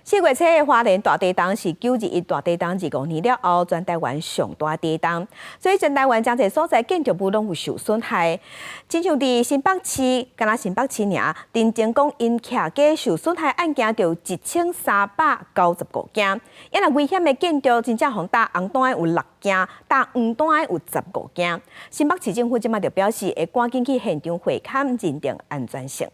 4月初的花蓮大地動是9·21大地動25年了後，全台灣上大地動，所以全台灣誠濟所在建築物攏有受損害。親像佇新北市，敢若新北市爾，陳情講𪜶徛家受損害案件就1395件，抑若危險的建築真正予打紅單的有六件，打黃單的有15件。新北市政府這馬就表示，會趕緊去現場會勘認定安全性。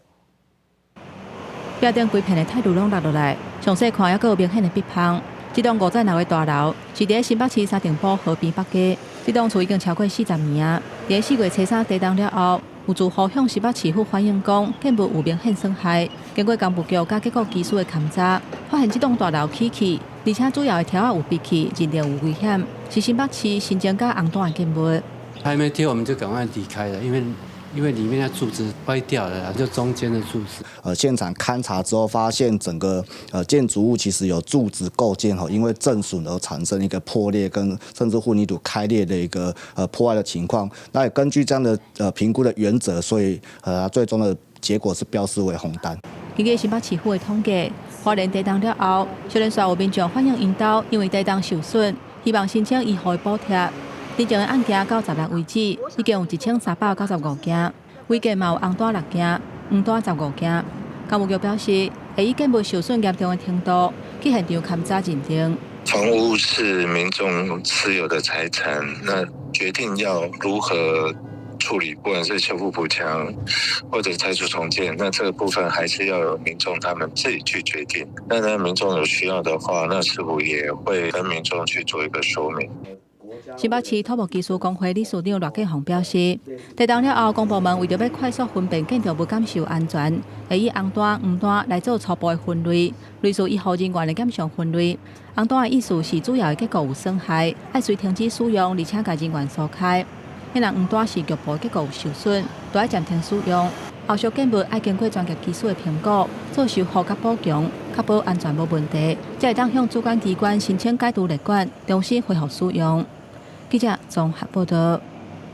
壁頂規片的苔滷攏落落來，詳細看猶閣有明顯的壁縫。這棟5層樓的大樓是佇新北市三重埔河邊北街，這棟厝已經超過40年啊。佇4月初三地動了後，有住戶向新北市府反映講，建物有明顯損害。經過工部局佮結構技師的勘查，發現這棟大樓起去，而且主要的柱仔有閉去，認定有危險，是新北市新增加紅單的建物。還沒跌，我們就趕快離開了，因為裡面的柱子歪掉了，就中間的柱子。現場勘查之後發現，整個建築物其實有柱子構件吼，因為震損而產生一個破裂跟甚至混凝土開裂的一個破壞的情況。那也根據這樣的評估的原則，所以最終的結果是標示為紅單。根據新北市府的統計，花蓮地動了後，雖然說有民眾反映𪜶兜因為地動受損，希望申請醫護的補貼。之前的案件到10日為止，已經有1395件，違建嘛有紅單六件，黃單十五件。工務局表示，會以建物受損嚴重的程度去現場勘查認定。房屋是民眾私有的財產，那決定要如何處理，不管是修復補強或者拆除重建，那這個部分還是要由民眾他們自己去決定。那民眾有需要的話，那市府也會跟民眾去做一個說明。新北市土木技師公會理事長賴建宏表示，地動了後，公部門為著欲快速分辨建築物敢是有安全，會以紅單、黃單來做初步的分類，類似醫護人員的檢傷分類。紅單的意思是主要的結構有損害，愛隨停止使用，而且共人員疏開。彼若黃單是局部結構有受損，就愛暫停使用。後續建物愛經過專業技師的評估，做修復佮補強，確保安全無問題，才會當向主管機關申請解除列管，重新恢復使用。記者綜合報道。